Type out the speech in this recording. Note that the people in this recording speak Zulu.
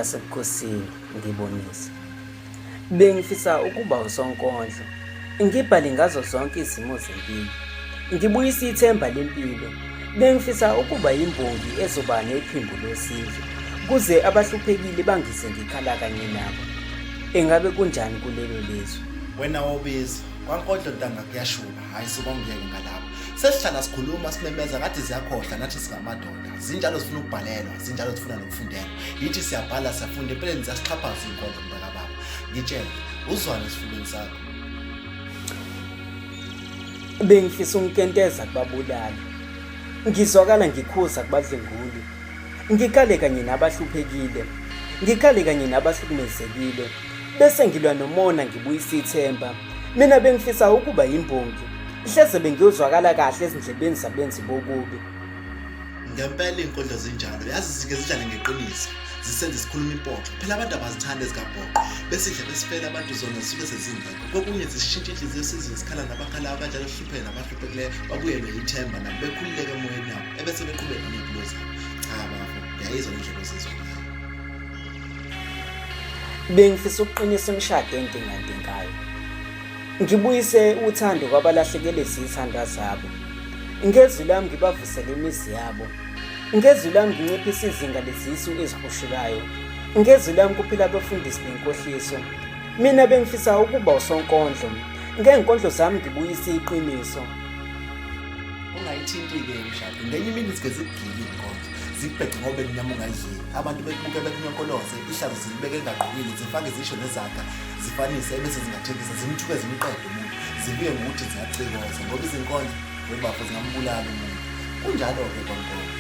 yasebukhosini ngibonise. Bengifisa ukuba usonkondlo, ngibhale ngazo zonke izimo zempilo, ngibuyise ithemba lempilo. Bengifisa ukuba yimbongi ezoba nephimbo losizo, kuze abahluphekile bangize ngikhala kanye nabo. Engabe kunjani kulelo lizwe? Wena wobiza kwankondlo ntanga kuyashuba hhayi sukongiyeke ngalapho sesihlala sikhuluma simemeza ngathi ziyakhohlwa nathi singamadoda zinjalo zifuna ukubhalelwa zinjalo zifuna nokufundelwa yithi siyabhala siyafunda empeleni ziyasixhaphaza iy'nkondlo mntakababa ngitshele uzwane esifubeni sakho. Bengifisa ukunkenteza kubabulali, ngizwakala ngikhuza kubadlwenguli, ngikhale kanye nabahluphekile, ngikhale kanye nabahlukumezekile, bese ngilwa nomona ngibuyisa ithemba. Mina bengifisa ukuba yimbongi, hleze bengiyozwakala kahle ezindlebeni zabenzi bokubi. Ngempela iy'nkondlo zinjalo yazi zike zidlale ngeqiniso zisenze sikhuluma impoxo phela abantu abazithandi ezikabhoqo besidla besifela abantu zona zisuke sezingekho kokunye zishintsha inhliziyo sizwe zikhala nabakhalayo kanjalo hlupheke nabahluphekile babuyelwe yithemba nabo bekhululeke emoyeni yabo ebese beqhubeka ney'mpilo zabo cha bafo ngiyayizwa indlela ozizwa ngayo. Bengifisa ukuqinisa imishado entingantingayo. Ngibuyise uthando kwabalahlekelwe zithandwa zabo. Ngezwi lami ngibavusele imizi yabo. Ngezwi lami nginciphise izinga lezisu ezihushukayo. Ngezwi lami kuphila abefundisi benkohliso. Mina bengifisa ukuba usonkondlo. Ngezinkondlo zami ngibuyise iqiniso. Ungayithinti-ke imishado. Ngenye imini zike zikugile iy'nkondlo. Zikubhece ngoba inyama ungayidlile. Abantu bekubuke bekunyokoloze, ihlazo zilibeke engagqokile, zifake izisho nezaga. Zifanise ebese zingathengisa zimthuke zimqede umuntu zifike ngokuthi ziyacikoza ngoba izinkondlo webafo zingambulala umuntu kunjalo-ke kwankolo.